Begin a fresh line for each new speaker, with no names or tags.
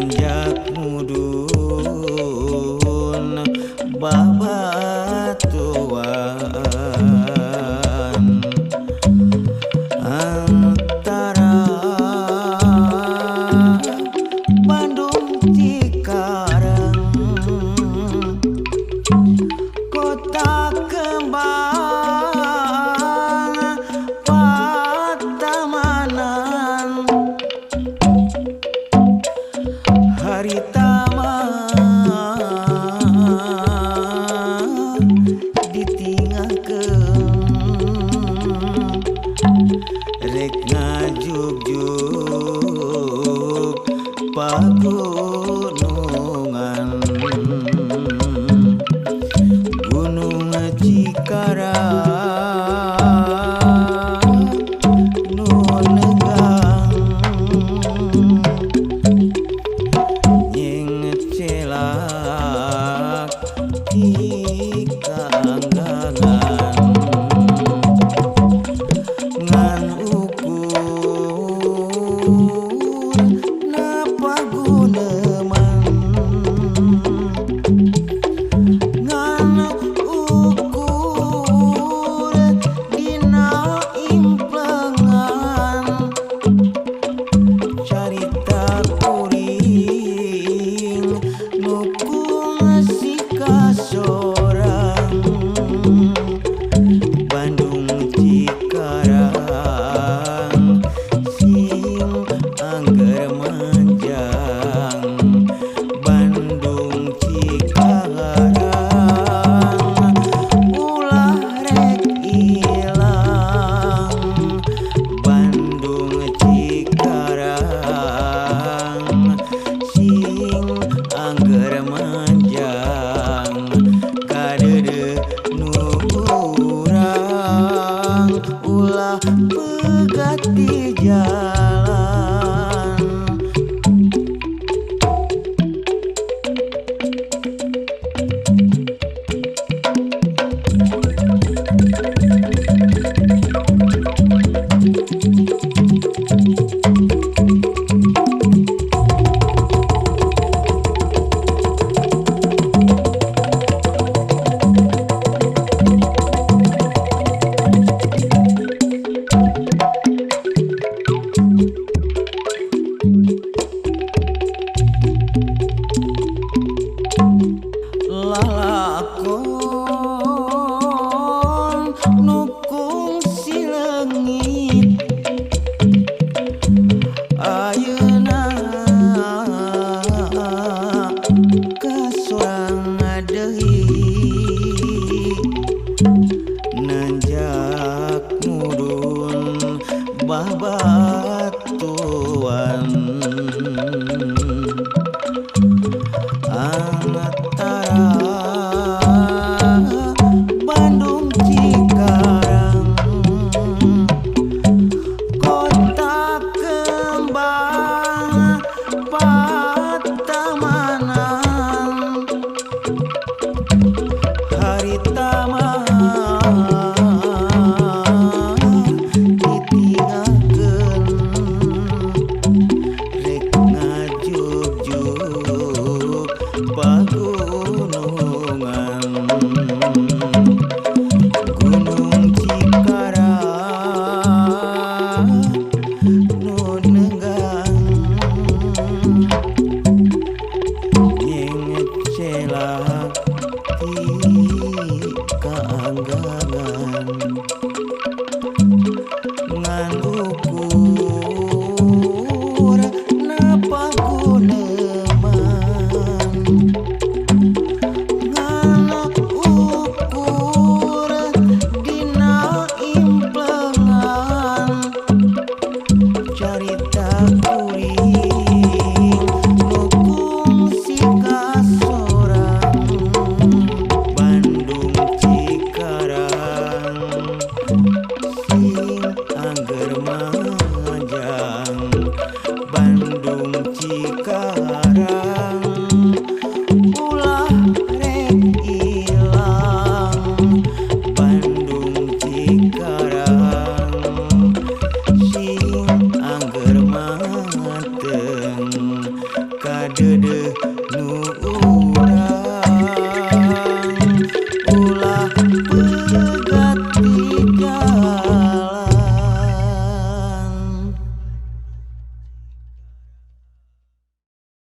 Nanjak mudun babatuan antara Bandung Cikarang kota kembang Patamanan haritama ditinggalkeun rek ngajugjug pagunungan Gunung Cikarang nu negang jeung celak ti kaanggangan ngan ukur na paguneman ngan ukur dina implengan carita kuring nu kungsi kasorang Bandung Cikarang sing angger manjang Bandung Cikarang ulah rek ilang Bandung Cikarang sing angger manjang kadeudeuh nu urang ulah pegat di jalan. Lalakon nu kungsi leungit ayeuna kasorang deui nanjak mudun babatuan antara Bandung Cikarang kota kembang Patamanan haritama ditinggalkeun rek ngajugjug pagunungan Gunung Cikarang nu neunggang jeung celak ti kaanggangan ngan ukur na paguneman ngan ukur dina implengan carita kuring nu kungsi kasorang Bandung Cikarang sing angger manjang Bandung Cikarang ulah rek ilang Bandung Cikarang sing angger mateng. Deudeuh nu.